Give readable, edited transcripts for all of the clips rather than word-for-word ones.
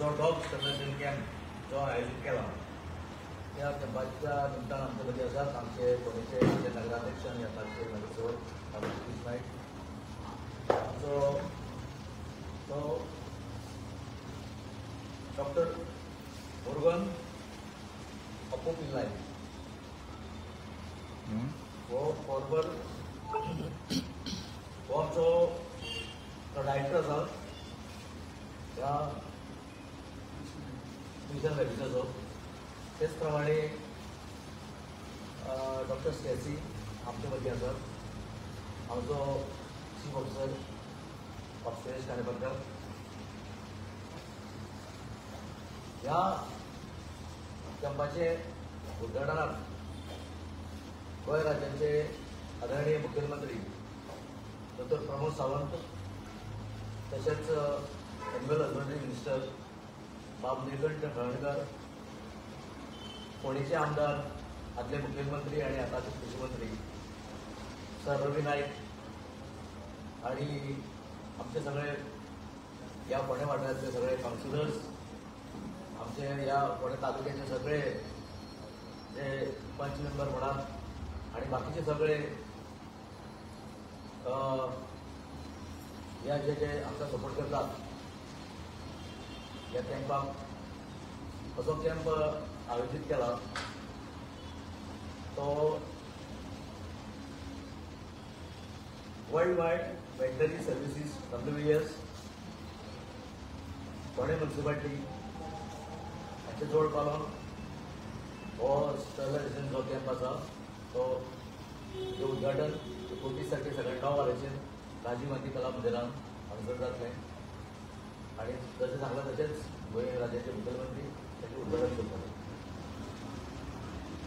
जो dog sterilisation camp जो आयोजीत केला त्या कॅम्पाच्या निमतान आमचे मदीं आसात आमचे फोंडेचे आमचे नगराध्यक्ष आनी आतांचे नगरसेवक सतीश नायक, आमचो तो डॉक्टर मुरुगन अप्पू पिल्लाय हो फॉर्मर हो आमचो डायरेक्टर आसा ह्या मिशन रॅबिसाचो. तेच प्रमाणे डॉक्टर स्टेसी आमचे मदीं आसात, आमचो चीफ ऑफिसर सुरेश काणेपरकर. ह्या कॅम्पाचे उद्घाटनाक गोंय राज्याचे आदरणीय मुखेलमंत्री डॉक्टर प्रमोद सावंत, तशेंच एनिमल हजबंडरी मिनिस्टर बाब निळकंठ हळर्णकर, फोंडेचे आमदार आदले मुखेलमंत्री आनी आतांचे कृशी मंत्री सर रवी नायक आनी आमचे सगळे ह्या फोंडे वाठारांतले सगळे कावन्सिलर्स, आमचे ह्या फोंडे तालुक्याचे सगळे जे पंच मेंबर म्हणात आनी बाकीचे सगळे ह्या जे जे आमकां सपोर्ट करतात ह्या कॅम्पाक. असो कॅम्प आयोजीत केला तो world wide veterinary services WVS Ponda municipality हांचे जोड पालोवन हो स्टरलायझेशन जो कॅम्प आसा तो उद्घाटन 29 तारखे सकाळी 9 वरांचेर राजीव गांधी कला मंदिरान हांगासर जातलें आनी जशें सांगलां तशेंच गोंय राज्याचे मुखेलमंत्री ताचें उद्घाटन करतले.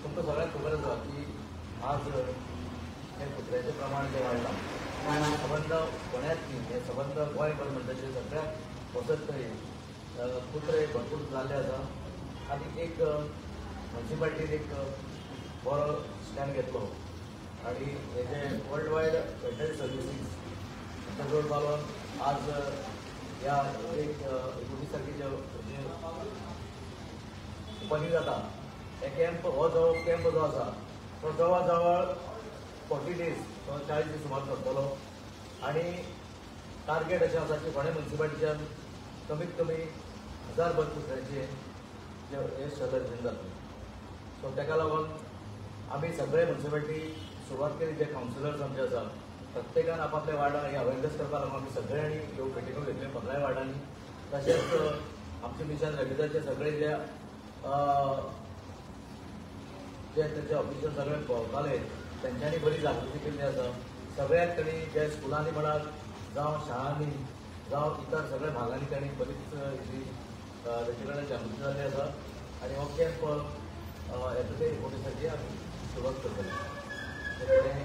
तुमकां सगळ्यांक खबर आसा की आज हें कुत्र्याचें प्रमाण जें वाडलां सबंद गोंयांत न्ही, हें सबंद गोंयभर म्हणटा तशें सगळ्याक वचत थंय कुत्रे भरपूर जाल्ले आसा आनी एक म्युनिसिपालिटीन एक बरो स्टँड घेतलो आनी हे जे वर्ल्ड वायड वेटनरी सर्विसीस हांच्या जोड पालोवन आज ह्या एक 29 तारखेचे जे ओपनिंग जाता हे कॅम्प हो जो कॅम्प जो आसा तो जवळ जवळ 40 डेज 40 दीस सुमार चलतलो आनी टार्गेट अशें आसा की फोंडें म्युनिसिपालिटीच्यान कमीत कमी 1000 भर कुत्र्यांचे हे स्टरलायझेशन जातलें. सो ताका लागून आमी सगळे म्युनिसिपालिटी सुरवात केली, जे कावन्सिलर्स आमचे आसा प्रत्येकान आपापल्या वार्डान हे अवेरनेस करपाक लागून आमी सगळ्यांनी ह्यो मिटिंगो घेतल्यो 15 वार्डांनी. तशेंच आमचे मिशन रॅबिसाचे सगळे जे जे तांचे ऑफिसर सगळे भोंवताले तेंच्यांनी बरी जागृती केल्ली आसा. सगळ्याक तांणी जे स्कुलांनी म्हणात जावं शाळांनी जावं इतर सगळ्या भागांनी तांणी बरीच ही तांचे कडेन जागृती जाल्ली आसा आनी हो कॅम्प येता ते 29 तारखे आमी सुरवात करतले. तें जें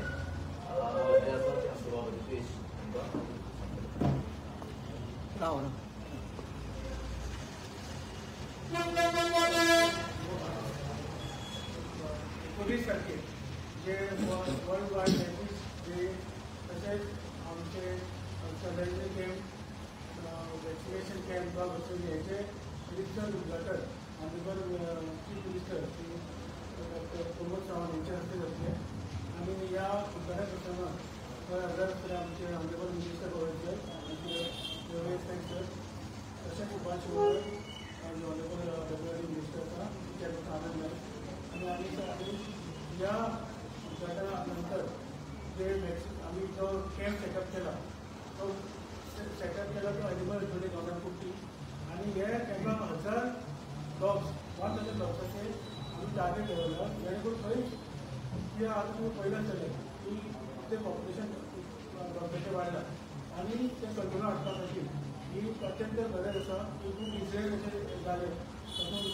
आसा तें आमचो बाबा रितेश तुमकां सांगतले. 29 तारखे जे वर्ल्ड वायड रॅबीज डे तशेंच आमचे स्टरलायझेशन कॅम्प, वॅक्सिनेशन कॅम्प बसून हेचे रितसर उद्घाटन honourable chief minister Shri doctor Pramod Sawant यांच्या हस्ते जातले आनी ह्या उद्घाटन प्रसंगात हजार आमचे ऑनरेबल मिनिस्टर गोंयचे रवी नायक सर, तशेंच Subhash Shirodkar honourable W minister आसा चेअरपर्सन आनंद नायक आनी आनी ह्या उद्घाटना नंतर जे आमी जो कॅम्प सेटअप केला तो सेटअप केला तो एनिमल हजबंडरी गव्हर्नमेंट कुट्टी आनी हे कॅम्पाक 1000 डॉग्स 1000 डॉग्साचे आमी टार्गेट दवरला जेणे करून खंयच की आतां तुमी पळयलां आसतलें की ते पॉप्युलेशन डॉग्साचें वाडलां आनी तें कंट्रोलान हाडपा खातीर ही अत्यंत गरज आसा की खूब इन्सिडंट अशें जाले तातूंत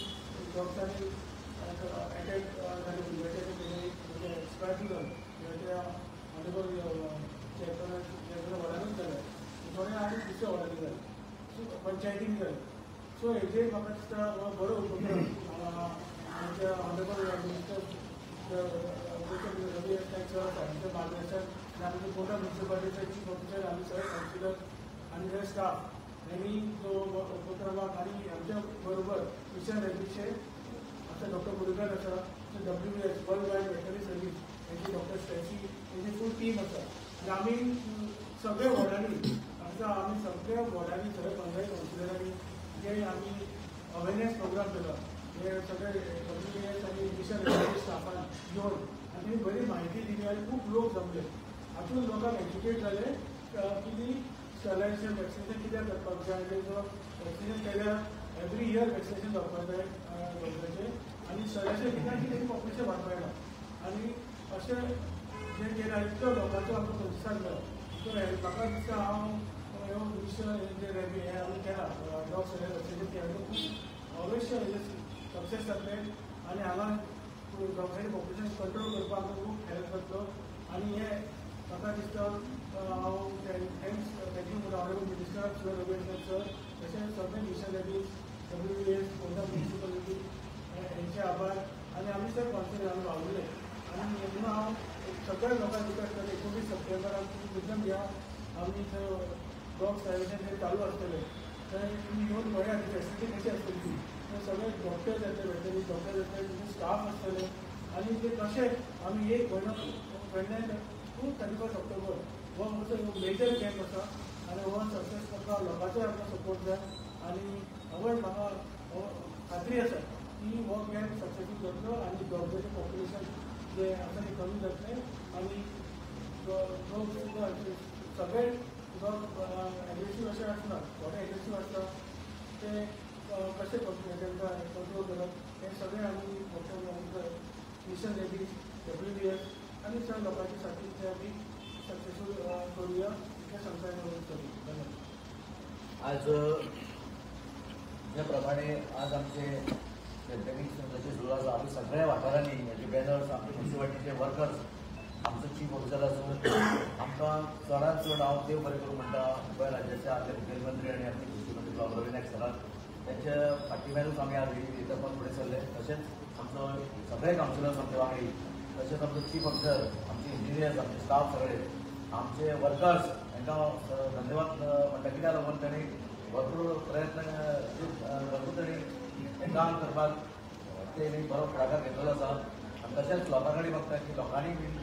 डॉग्सांनी अटॅक जाले भुरग्याचे, म्हणजे एक्सपायर जाले त्या ऑनरेबल चेअरपर्सन वॉर्डानूच जाले थोडे आनी दुसऱ्या वॉर्डांनी जाले, सो पंचायतीन जाले. सो हेजेर म्हाका दिसता हो बरो उपक्रम आमच्या honourable minister Ravi Naik sir आसा तांचें मार्गदर्शन आनी आमचे पोटा म्युनिसिपालिटीचे चीफ ऑफिसर आनी सगळे कावन्सिलर आनी सगळे स्टाफ यांनी तो उपक्रमाक आनी आमच्या मिशन रेबीजचे आमचे डॉक्टर मुरुगन आसा, WVS world wide veterinary service हेची डॉक्टर स्टॅसी हेची फूल टीम आसा. आनी आमी सगळे वॉर्डांनी आमच्या आमी सगळ्या वॉर्डांनी सगळे पंचायत कावन्सिलरांनी जे आमी अवेरनेस प्रोग्राम केला हे सगळे WVS आनी मिशन रेबीज स्टाफान येवन आनी बरी म्हायती दिली आनी खूब लोक जमले. हातूंत लोकांक एज्युकेट जाले की ती स्टरलायझेशन वॅक्सिनेशन कित्याक करपाक जाय, तेजो वॅक्सिनेशन केल्यार एवरी इयर वॅक्सिनेशन जावपाक जाय डॉग्साचें आनी स्टरलायझेशन कित्याक की तेजी पॉप्युलेशन वाडपाक येना. आनी अशें जें केलां इतलो लोकांचो आमकां प्रतिसाद मेळ्ळो. सो म्हाका दिसता हांव ह्यो मिशन जे रेबी हें आमी केलां डॉग वॅक्सिनेशन केलां खूब अवश्य हेजें सक्सेस जातलें आनी हांगा डॉग्साचें पॉप्युलेशन कंट्रोल करपाक आमकां खूब हेल्प जातलो. आनी हें म्हाका दिसता हांव thanks thank you honourable minister Shri Ravindra sir, तशेंच सगळे mission rabies WVS Ponda municipality हेंचे आभार. आनी आमी सर कॉन्सर्न आमी वावुरले आनी म्हणून हांव सगळ्या लोकांक रिक्वेस्ट करता 19 सप्टेंबराक तुमी मुद्दम या, आमी थंय डॉग स्टरलायझेशन थंय चालू आसतलें थंय तुमी येवन पळयात फेसिलिटी कशी आसतली ती. थंय सगळे डॉक्टर्स येतले, वेटरनरी डॉक्टर्स येतले, तुमचे स्टाफ आसतले आनी ते कशें आमी एक म्हयनो 29 टू 31 ऑक्टोबर हो आमचो मेजर कॅम्प आसा आनी हो सक्सेस करपाक लोकांचोय आमकां सपोर्ट जाय. आनी हांवूय म्हाका खात्री आसा की हो कॅम्प सक्सेसफूल जातलो आनी डॉग्साचें पॉप्युलेशन जे आसा तें कमी जातलें आनी डॉग सुद्दां सगळे डॉग एग्रेसीव अशें आसना, थोडे एग्रेसीव आसता ते कशें तांकां कंट्रोल करप हें सगळें आमी डॉक्टर मिशन रेबीज WVS आनी सगळ्या लोकांच्या साठी ते आमी सक्सेसफूल करूया इतलें सांगता. धन्यवाद. आज ज्या प्रमाणे आज आमचे कॅम्पेनींग जशें सुरू आसा, आमी सगळ्या वाठारांनी म्हणजे बॅनर्स, आमचे म्युनिसिपालिटीचे वर्कर्स, आमचो चीफ ऑफिसर आसूं, आमकां चडांत चड हांव देव बरें करूं म्हणटा गोंय राज्याचे आदले मुखेलमंत्री आनी आमचे कृशी मंत्री बाब रवी नायक सराक त्यांच्या फाटीमेरूच आमी आज येतकच फुडें सरले. तशेंच आमचो सगळे कावन्सिलर्स आमचे वांगडी, तशेंच आमचो चीफ ऑफिसर, आमचे इंजिनियर्स, आमचे स्टाफ सगळे, आमचे वर्कर्स हांकां धन्यवाद म्हणटा. कित्याक लागून तांणी भरपूर प्रयत्न, भरपूर तांणी काम करपाक तेणी बरो फुडाकार घेतलेलो आसा. आनी तशेंच लोकां कडेन मागता की लोकांनी बीन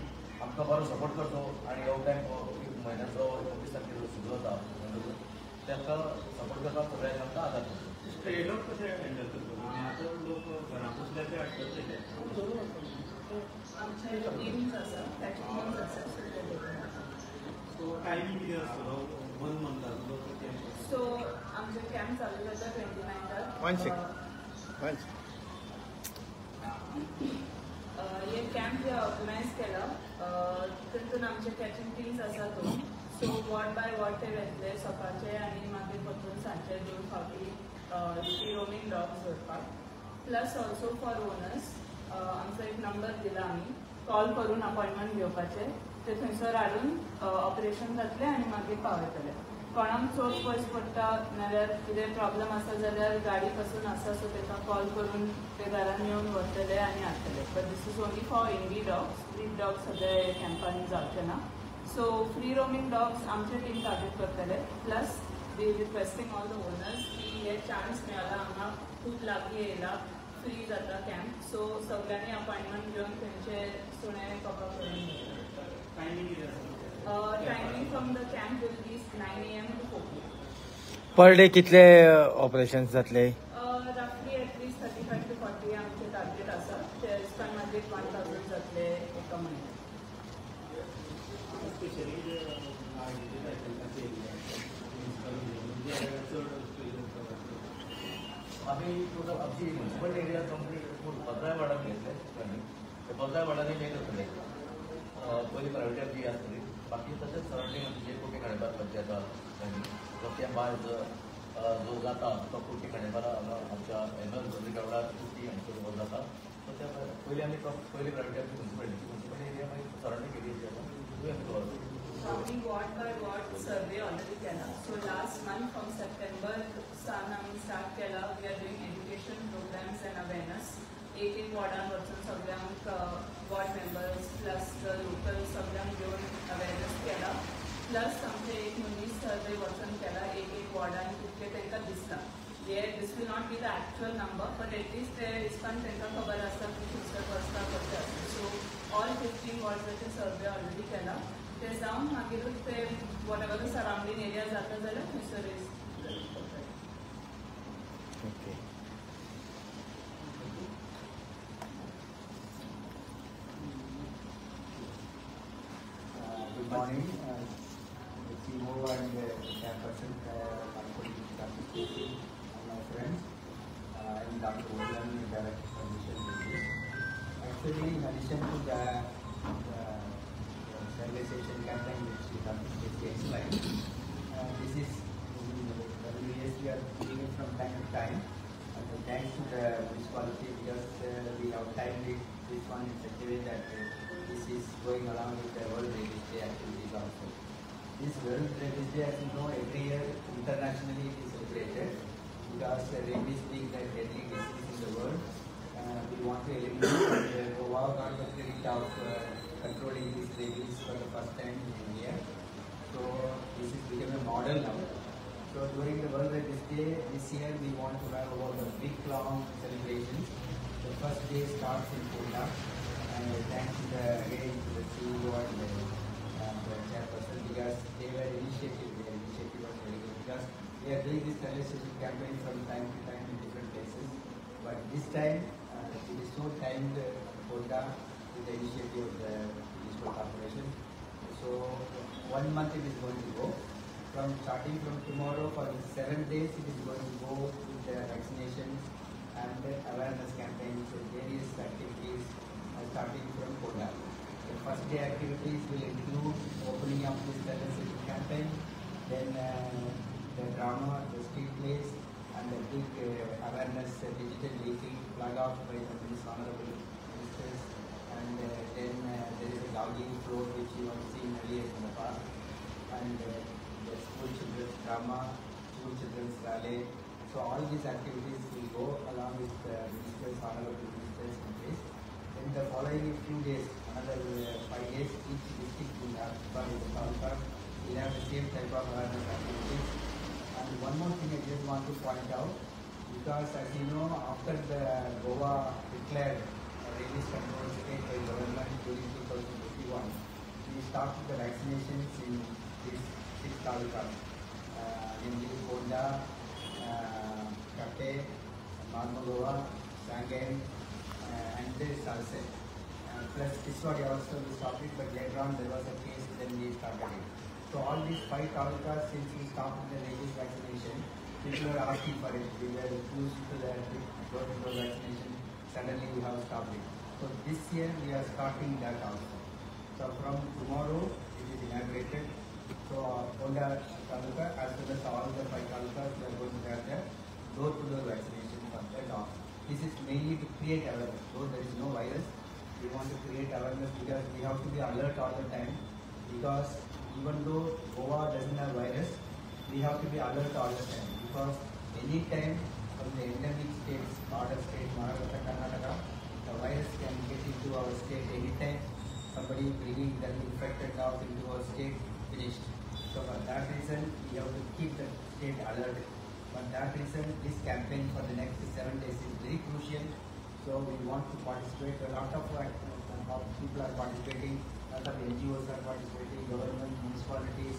आमकां बरो सपोर्ट करचो आनी हो कॅम्प एक म्हयन्याचो 19 तारखेर सुरू जाता ताका सपोर्ट करपाक सगळ्यांनी आमकां आदार करचो. स्ट्रे डॉग कशें हँडल करता? आतां लोक घरां बसल्या ते हाडटले. आमचे टीम्स आसा, ताचे टीम्स आसा. सो टायमींग कितें आसतलो? 1 मंथ आसलो कॅम्प? सो आमचे कॅम्प चालू जाता 29. हे कॅम्प जे ऑर्गनायज केला तितून आमचे कॅचिंग टीम्स आसा दोन. सो वॉर्ड बाय वॉर्ड ते वेतले सकाळचे आनी मागीर परतून सांजचे 2 फावटी फ्री रोमींग डॉग्स दवरपाक. प्लस ऑल्सो फॉर ओनर्स आमचो एक नंबर दिला आमी, कॉल करून अपॉयंटमेंट घेवपाचें, ते थंयसर हाडून ऑपरेशन जातलें आनी मागीर पावयतले. कोणाक चड पयस पडटा नाल्यार कितें प्रॉब्लम आसा जाल्यार गाडी पासून आसा, सो ताका कॉल करून ते घरान येवन व्हरतले आनी हाडटले. But this is only for indie dogs, breed dogs सगळे कॅम्पान जावचे ना. सो फ्री रोमींग डॉग्स आमचे टीम टार्गेट करतले. Plus we requesting all the owners की हे चान्स मेळ्ळा हांगा खूब लागीं येयला, फ्री जाता कॅम्प, सो सगळ्यांनी अपॉयंटमेंट घेवन तेंचे सुणे कॉपा करून घेतले. टायमींग कितें आसा? Timing from the camp will be 9 AM to 4 PM. Per day कितले ऑपरेशन जातले? रफली एटलीस्ट 35 to 40 आमचे टार्गेट आसा. ते हिसपान मागीर 1000 जातले एका म्हयन्याक. स्पेशली आमी टोटल आमची म्युनिसिपल एरिया कंप्लीट 15 वार्डांनी घेतले. ते 15 वार्डांनी मेन जातले. पयली प्रायोरिटी आमची आसतली, बाकी तशेंच सरावंडींग आमची जे कुटी खाणेपार पंचायत आसा तो कॅम्प आयज जो जाता तो कुटी खाणेपार हांगा आमच्या एम एल गावडा कुटी हांगसर जाता. सो त्या पयली आमी पयली प्रायोरिटी आमची म्युनिसिपालिटी, म्युनिसिपल एरिया मागीर सरावंडींग एरिया जी आसा थंय आमी कवर करता. आमी ward by ward survey already केला. So last month from September सावन आमी स्टार्ट केला. We are doing education programs and awareness. एक एक वॉर्डान वचून सगळ्यांक वॉर्ड मेंबर्स प्लस लोकल सगळ्यांक घेवन अवेरनस केला. प्लस आमचे एक मनीस सर्वे वचून केला एक एक वॉर्डान कितके तांकां दिसता. हे different will not be the actual number, but at least ते हिसपान तांकां खबर आसता की खंयसर बसता कशें आसता. सो ऑल 15 वॉर्ड्साचे सर्वे ऑलरेडी केला, ते जावन मागीरूच ते what ever surrounding area जाता जाल्यार थंयसर raise. Okay. Good morning. The CEO and the chairperson, my colleague Dr. Stacy and my friends. I am Dr. Ojan, Director for Mission Disease. Actually, in addition to the sterilization campaign which Dr. Stacy explained, this is WS we are doing it from time to time. And thanks to the municipality, because we have timed it, this one in such a way that this is going along with the World Rabies Day activities also. This World Rabies Day, as you know, every year internationally it is celebrated, because rabies being the deadly disease in the world, we want to eliminate. And Goa got the credit of controlling this rabies for the first time in India. So this has become a model now. So during the World Rabies Day this year, we want to have about a week-long celebrations. The first day starts in Ponda, and thanks to the again to the CEO and the chairperson, because they were initiative. Their initiative was very good, because we are doing this sterilization campaign from time to time in different places, but this time it is so timed Ponda with the initiative of the municipal corporation. So 1 month it is going to go. From starting from tomorrow for 7 days it is going to go with the vaccinations and the awareness campaigns and various activities starting from Ponda. The first day activities will include opening up this sterilization campaign, then the drama, the street plays, and the big awareness digital leafing flag off by the honorable ministers, and then there is a dogging float which you have seen earlier in the past, and the school children's drama, school children's rally. So all these activities will go along with the ministers, honorable ministers in place. Then the following few days, another 5 days, each district will have, sorry, the taluka will have the same type of awareness activities. And one more thing I just want to point out, because as you know, after the Goa declared a rabies control state by government during 2021, we started the vaccinations in these 6 talukas, namely Ponda, Kape, Marmagoa, Sanguem, and Salcete. Plus Tiswadi also we stopped it, but later on there was a case, then we started it. So all these 5 talukas, since we stopped the rabies vaccination, people were asking for it. We were used to the door-to-door vaccination. Suddenly we have stopped it. So this year we are starting that also. So from tomorrow it is inaugurated. So Ponda taluka as well as all the 5 talukas, we are going to have the door-to-door vaccination for the dogs. This is mainly to create awareness. Though there is no virus, we want to create awareness because we have to be alert all the time. Because even though Goa doesn't have virus, we have to be alert all the time, because any time from the endemic states, border state, Maharashtra, Karnataka, the virus can get into our state anytime. Somebody bringing that infected dog into our state, finished. So for that reason, we have to keep the state alert. For that reason, this campaign for the next 7 days is very crucial. So we want to participate. A lot of people are participating, a lot of NGOs are participating, government, municipalities,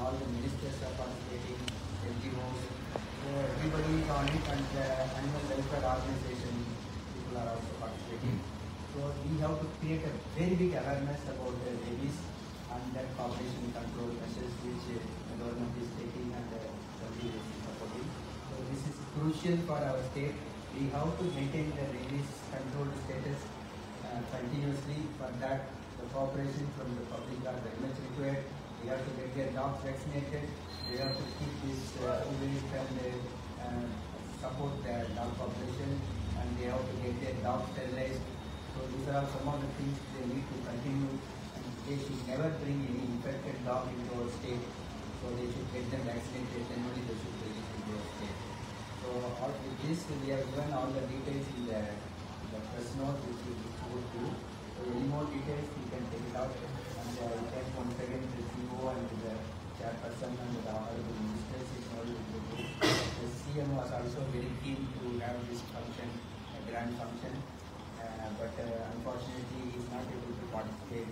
all the ministers are participating, NGOs. So everybody is on it, and the animal welfare organization people are also participating. So we have to create a very big awareness about the rabies and that population control measures which the government is taking and the WS is supporting. So this is crucial for our state. We have to maintain the rabies control status continuously. For that, the cooperation from the public are very much required. We have to get their dogs vaccinated. We have to keep this waste and support their dog population, and they have to get their dogs sterilized. So these are some of the things they need to continue, and they should never bring any infected dog into our state. So they should get them vaccinated, then only they should bring it into our state. So all with this, we have given all the details in the press note which we distribute to you. So any more details you can take it out, and we thank once again the CEO and the chairperson and the honorable ministers in order to do. The CMO was also very keen to have this function, a grand function, but unfortunately he is not able to participate